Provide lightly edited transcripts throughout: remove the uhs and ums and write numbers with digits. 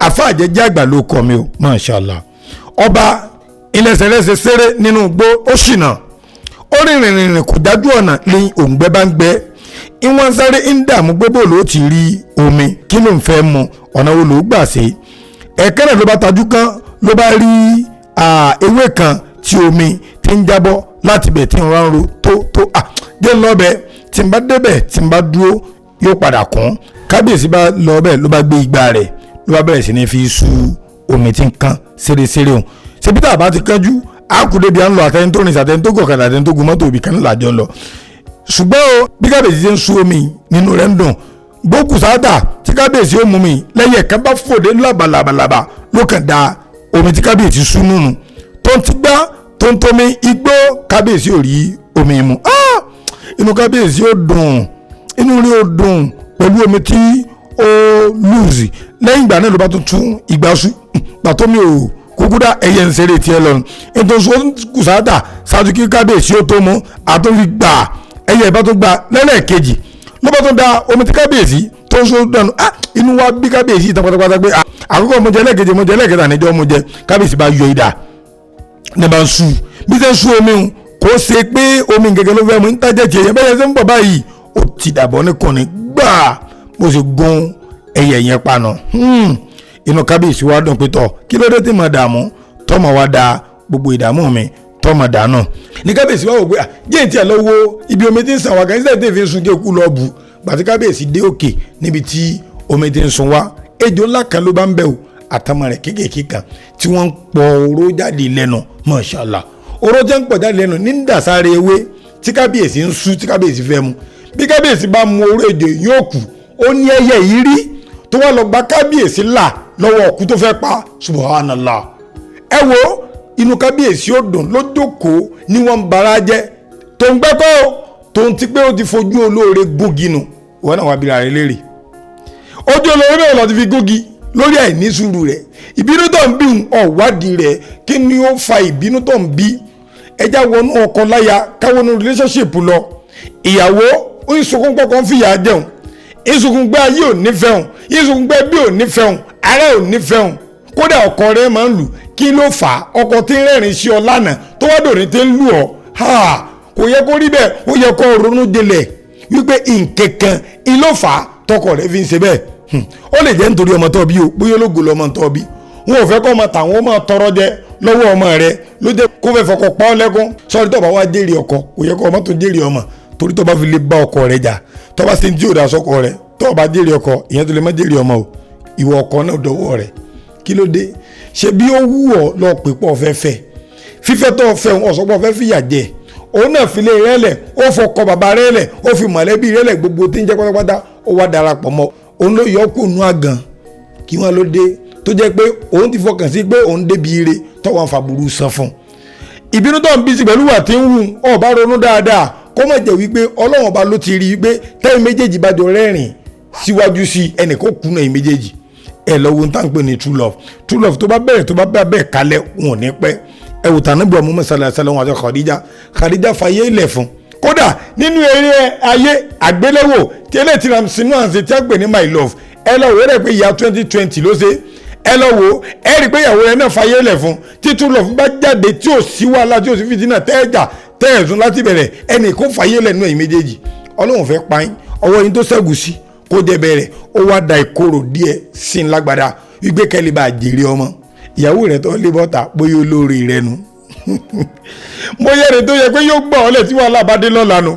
Àfáà Jẹ́jẹ́ Àgbà ló kọ́ mi o, mashallah. Ọba ilẹ̀sẹ̀lẹ̀sẹ̀ séré nínú igbó, ó ṣìnà, ó rìnrìn rìnrìn kò dájú ọ̀nà ní òǹgbẹ bá ń gbẹ. Ìwọ̀n sáré ń dààmú pé bó ló ti rí omi, kí ló ń fẹ́ mu, ọ̀nà wo ló gbà ṣe. Ẹ̀kẹ́ náà ló bá tajú kán, ló bá rí ewé kan tí omi ti ń jábọ́ láti bẹ̀ tí ń ránro tó tó à jẹ́ ń lọ́bẹ̀, tí ń bá débẹ̀, tí ń bá dúró, yóò padà kún. Kábíyèsí bá lọ bẹ́ẹ̀, ló bá gbé igbá rẹ̀, ló bá bẹ̀rẹ̀ sí ní fi sú omi tí ń kán ṣeréṣeré òun. Ṣebí tá a bá ti kánjú, a kú débi à ń lọ. Àtẹni tó rìn, àtẹni tó gọ̀kadà, àtẹni tó gun mọ́tò, òbí kan làjọ ń lọ. Ṣùgbọ́n o, bí kábíyèsí ṣe ń sú omi nínú rẹ̀ ń dùn gbókù sáátà tí kábíyèsí ó mú mi lẹ́yìn ẹ̀kan bá fòdé lábàlàbàlàbà, ló kàn da omi tí kábíyèsí sú nùnù tó ń ti gbá tó ń tómi igbó. Kábíyèsí ò rí omi mu. Inú kábíyèsí ó dùn, inú rí ó dùn pẹ̀lú omi tí ó lùzì. Lẹ́yìn ìgbà náà ló bá tún tún ìgbà sú gbàtó mi ò kúkú dá ẹyẹ ń ṣeré tiẹ̀ lọ́nu ètò kùsàtà ṣáájú kí kábíyèsí ó tó mu àtúnfi gbà ẹyẹ ìbá tó gbà lẹ́lẹ́kejì, ló bá tún da omi tí kábíyèsí tó ń so dànù. Inú wa bí kábíyèsí ìtàn pátápátá pé àkọ́kọ́ mo jẹ, lẹ́ẹ̀kejì mo jẹ, lẹ́ẹ̀kẹta níjọ́ mo jẹ. Kábíyèsí bá yọ idà ní bá ń sú. Bí ṣe ń sú omi ń kò ṣe pé omi gẹ́gẹ́ ló fẹ́ mu ń tájẹ́ tiẹ̀ yẹn bẹ́ẹ̀ ṣe ń bọ̀ báyìí, ó ti dàbọ̀ nìkànnì gbà bó ṣe gún ẹyẹ yẹn paná. Inú kábíyèsí wa dùn pé tọ̀, kí ló dé tí mo dààmú tọmọ wa da gbogbo ìdààmú mi tọmọ dànù. Ní kábíyèsí wa wò pé jẹ́ ìtì ẹ̀ lọ wo ibi omi tí ń sàn wá kan sílẹ̀ tí èfi ń sun kí eku lọ bù. Gbàtí kábíyèsí dé òkè níbi tí omi ti ń sun wá, ejò ńlá kan ló bá ń bẹ̀ o, àtàmọ̀ rẹ̀ kéékèèké kan tí wọ́n ń pọ̀ oró jáde lẹ́nu. Mashallah, oró jẹ́ ń pọ̀ jáde lẹ́nu ní dàsáré ewé tí kábíyèsí ń sú, tí kábíyèsí fẹ́ mu. Bí kábíyèsí bá mu oró ejò, yóò kú. Ó ní ẹyẹ yìí rí tó wá lọ gba kábíyèsí là lọ́wọ́ ọ̀kú tó fẹ́ pa. Subhanallah, ẹ wo inú kábíyèsí ó dùn lójókòó ní wọ́n ń bara jẹ́ tó ń gbẹ́kọ́ tó ń ti pé ó ti fojú olóore gúngi nù. Ìwọ náà wà bí ra rẹ léèrè, ojú olóore bẹ́ẹ̀ lọ ti fi gúngi lórí àìní sùúrù rẹ̀, ìbínú tó ń bí ọ̀wádìí rẹ̀. Kí ni ó fa ìbínú tó ń bí? Ẹja wọnú ọkọ láya, káwọnú relationship lọ. Ìyàwó ń sunkún pọkàn fìyà jẹun, ìsunkún gbé ayé ò nífẹ̀ẹ́ òun, ìsunkún gbé bí ò nífẹ̀ẹ́ òun, ara ò nífẹ̀ẹ́ òun, kódà ọkọ rẹ̀ máa ń lù. Kí ló fà á? Ọkọ tí ń rẹ́rìn sí ọ lánàá tó wá dòní tí ń lù ọ́, kò yẹ kó rí bẹ́ẹ̀. Ó yẹ kó ronú jinlẹ̀ wípé nkankan ìló fà á tọkọ rẹ̀ fi ń ṣe bẹ́ẹ̀. Ó lè jẹ́ nítorí ọmọ tó bí o, bóyá ológo lọmọ tó bí, wọn ò fẹ́ kọ́ ọmọ tàwọn máa tọrọ jẹ lọ́wọ́ ọmọ rẹ̀ ló jẹ́ kó fẹ́ fọkọ pa ọ́ lẹ́kún. Sọ́ọ́rí, tó bá wá jèrè ọkọ, kò yẹ kó ọmọ tó jèrè ọmọ, torí tó bá fi lè bá ọkọ rẹ̀ jà, tó bá ṣe ní tí ò dá sọ́kọ rẹ̀, tó bá jèrè ọkọ, ìyẹn tó lè má jèrè ọmọ o. Ìwọ ọkọ náà dọwọ́ rẹ̀. Kí ló dé? Ṣe bí ó wù ọ́ lọ pè pọ̀ fẹ́fẹ́ fífẹ́ tó fẹ́ ọ̀sọ́pọ̀ fẹ́ fìyà jẹ òun náà fi lé rẹ̀ lẹ̀, ó fọkọ bàbá rẹ̀ lẹ̀, ó fi mọ̀lẹ́bí rẹ̀ lẹ̀, gbogbo tí ń jẹ́ pátápátá, ó wá darapọ̀ mọ́ òun, ló yọ kó nu àgàn. Kí wọ́n ló dé tó jẹ́ pé òun ti fọkàn sí pé òun débi ire tọ́wọ́n fàbùrù san fún un? Ìbínú tó ń bí sí pẹ̀lú wà tí ń wù ọ́, bá ronú dáadáa, kó má jẹ́ wípé Ọlọ́run ọba ló ti rí i pé tẹ́yìn méjèèjì bá jọ rẹ́rìn síwájú sí ẹnì kó kùnà yìí méjèèjì. Ẹ lọ wo tá n pè ní true love. True love tó bá bẹ̀rẹ̀, tó bá bá bẹ́ẹ̀ kalẹ̀, wọn ò ní pẹ́. Ẹ wò tànàbí ọmọ mọ́sálásí wọn àti Khadija. Khadija fàyè ilẹ̀ fún, kódà nínú eré ayé àgbéléwò tí eléyìí tí Ramsey Nouah ṣe tí a pè ní My Love, ẹ lọ wò ó rẹ̀ pé ìyá 2020 ló ṣe. Ẹ lọ wò ó, ẹ rí i pé ìyàwó rẹ̀ náà fàyè ilẹ̀ fún. Tí true love bá jáde, tí ò sí wàhálà, tí ò sí fìtínà, tẹ́ẹ̀jà tẹ́ẹ̀sùn láti bẹ̀rẹ̀, ẹnì kó fàyè lẹ̀ nú ẹ̀yìn méjèèjì. Ọlọ́run fẹ́ pa yín, ọwọ́ yín tó ṣẹ́gun sí kó jẹ bẹ̀rẹ̀, ó wá da ìkorò díẹ̀ sí ń lágbádá wípé kẹ́lẹ́ bá jèrè ọmọ. Ìyàwó rẹ̀ tó lé bọ́ta, bóyá olóore rẹ̀ nu, bóyá ẹni tó yẹ pé yóò gbọ́ ọ lẹ̀ tí wàhálà bá dé lọ́la nu,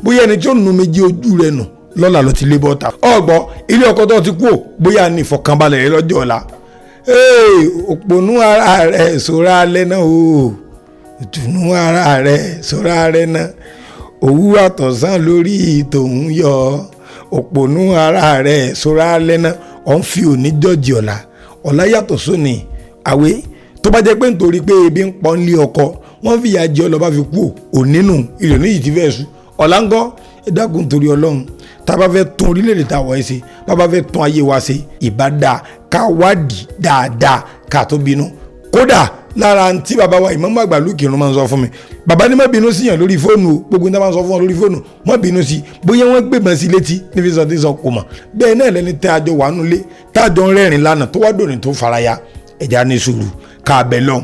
bóyá ẹni tí ó nu méjì ojú rẹ̀ nù lọ́la ló ti lé bọ́ta. Ọgbọ́n ilé ọkọ tó ti kú ò, bóyá ní ìfọ̀kànbalẹ̀ rẹ lọ́jọ́ ọ̀la. Òpònú ara rẹ̀ sọ̀rọ̀ alẹ́ náà o, ìtùnú ara rẹ̀ sọ̀rọ̀ alẹ́ náà, òwúrọ̀ àtọ̀sán lórí tòun yọ. Òpònú ara rẹ̀ sọ̀rọ̀ alẹ́ náà. Ọ̀ ń fi òní jọ́jì ọ̀la, ọ̀la yàtọ̀ sóní àwé. Tó bá jẹ́ pé nítorí pé ebi ń pọ́n lé ọkọ, wọ́n fìyà jẹ ọ lọ́ba fi kú ònínú ìrònú yìí ti fẹ́ sùn ọ̀la ńkọ́? Ẹ dákun, torí Ọlọ́run, tá a bá fẹ́ tún orílẹ̀-èdè tá a wọ̀ ẹ́ ṣe, bá a bá fẹ́ tún ayé wa ṣe, ìbá dáa ká wádìí dáadáa ká tó bínú. Kódà Lára ntí bàbá wa ìmáàmù àgbà lùkìrún máa ń sọ fún mi, bàbá ní má bínú sí yàn lórí fóònù o. Gbogbo níta máa ń sọ fún wọn lórí fóònù, má bínú sí, bóyá wọ́n gbébọn sí létí nífi sọ tí sọ kò mọ̀. Bẹ́ẹ̀ náà lẹni tẹ́ àjọ wà nulẹ̀, tá àjọ ń rẹ́rìn lánàá, tó wá dòní tó faraya. Ẹ̀já ní sùúrù káàbẹ̀ lọ.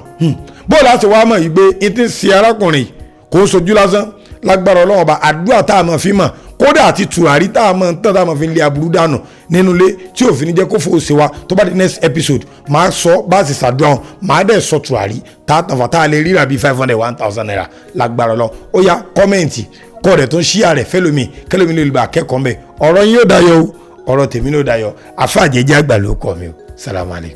Bóòlù àti wàá mọ̀ yìí pé n ti ń ṣe arákùnrin kò ń sojú lásán. Lágbára Ọlọ́run Ọba, àdúrà tá a mọ̀ fi mọ̀, kódà àti tùràrí tá a mọ̀ ń tán, tá a mọ̀ fi ń lé aburú dànù nínú ilé tí òfin ní jẹ́ kó fò ṣe wa. Tó bá di next episode, màá sọ bá a sì ṣàdúrà wọn, màá dẹ̀ sọ tùràrí tá a tàn fà, tá a lè ríra bíi 500, ₦1,000 lágbára Ọlọ́run. Ó yá, comment, kọ́ rẹ̀ tó ń ṣíà rẹ̀ fẹ́lómi, kẹ́lómi lè bá akẹ́kọ̀ọ́ mbẹ́. Ọ̀rọ̀ yín yóò dayọ̀ o, ọ̀rọ̀ tèmi ló dayọ̀. Àfàjẹjẹ àgbà ló kọ́ mi o. Salamu alaykum.